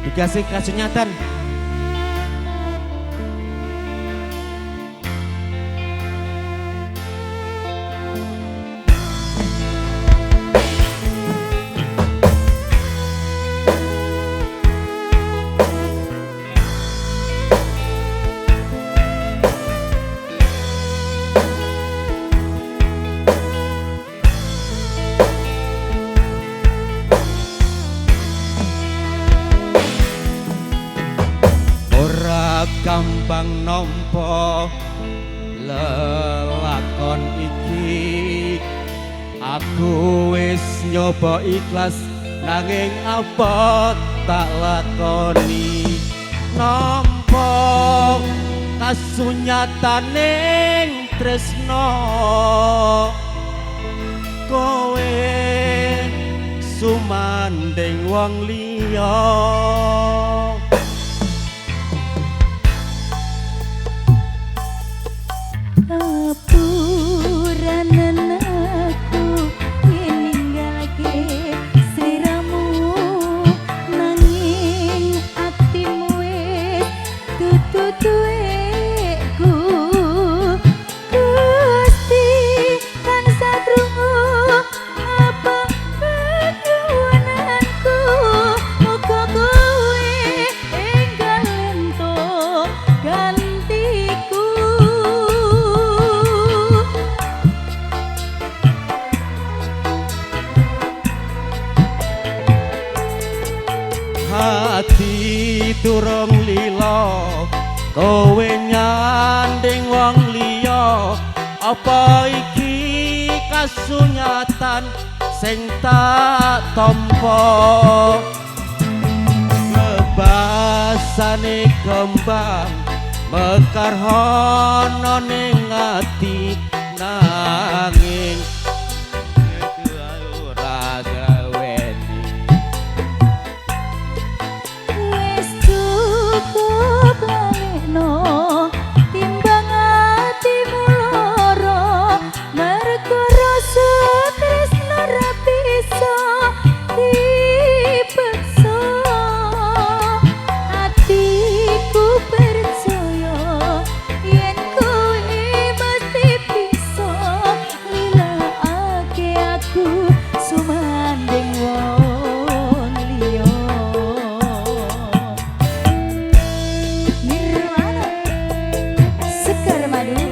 Dikasih kasunyatan. Gampang nampa lelakon iki, aku wis nyoba ikhlas nanging apa tak lakoni. Nampa kasunyataning tresno, kowe sumandhing wong liya. Apuranen aku yen ninggalke sliramu, nanging atimu wis dudu duweku. Gusti tansah krungu apa panyuwunanku, muga kowe enggal entuk gantiku. Hati durung lila, kowe nyanding wong liya. Apa iki kasunyatan sing tak tampa? Bebasane kembang mekar ana ning ati, nanging ora gaweni. Wis cukup lalekno timbang atimu lara, mergo rasa tresno ra bisa dipeksa. Atiku percaya yen kowe mesti bisa lilakake aku sumandhing wong liya. Nirwana Sekar Madu.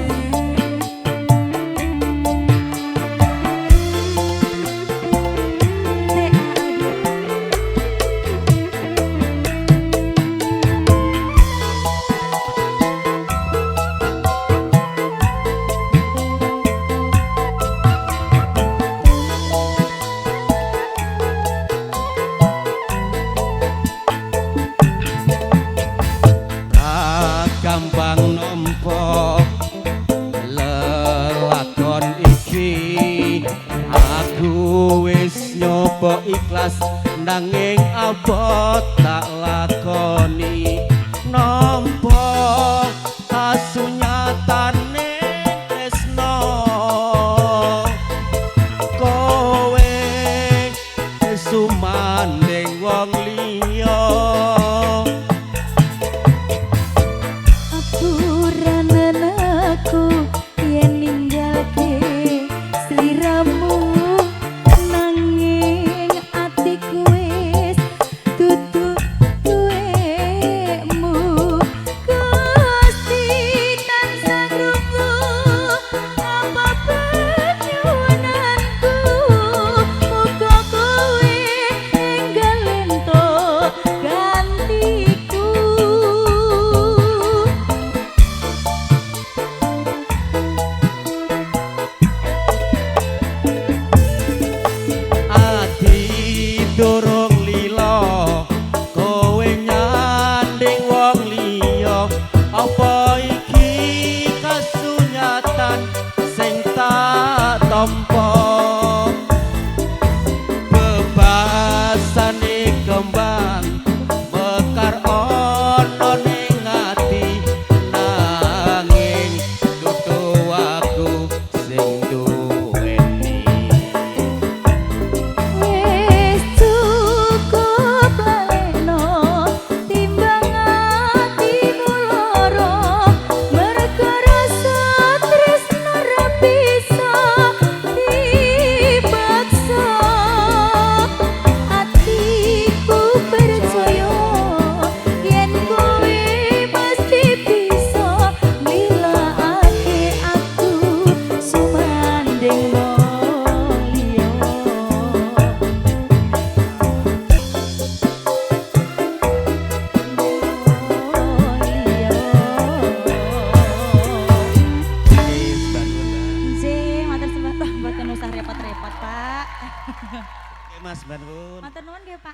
Gampang nampa lelakon iki, aku wis nyoba ikhlas nanging apa tak lakoni. Nampa kasunyatane tresno, kowe sumandhing wong liya. Apuranen aku yen ninggalke sliramu, nanging atiku wis dudu duwekmu. Gusti tansah krungu apa panyuwunanku, muga kowe enggal entuk gantiku. Ati durung lila, kowe nyanding wong liya. Apa iki kasunyatan sing tak tampa? Bebasane kembang mekar ana ning ati, nanging dudu aku sing duweni. Wis cukup lalekno.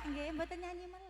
Pak nggih, mboten nyanyi malih.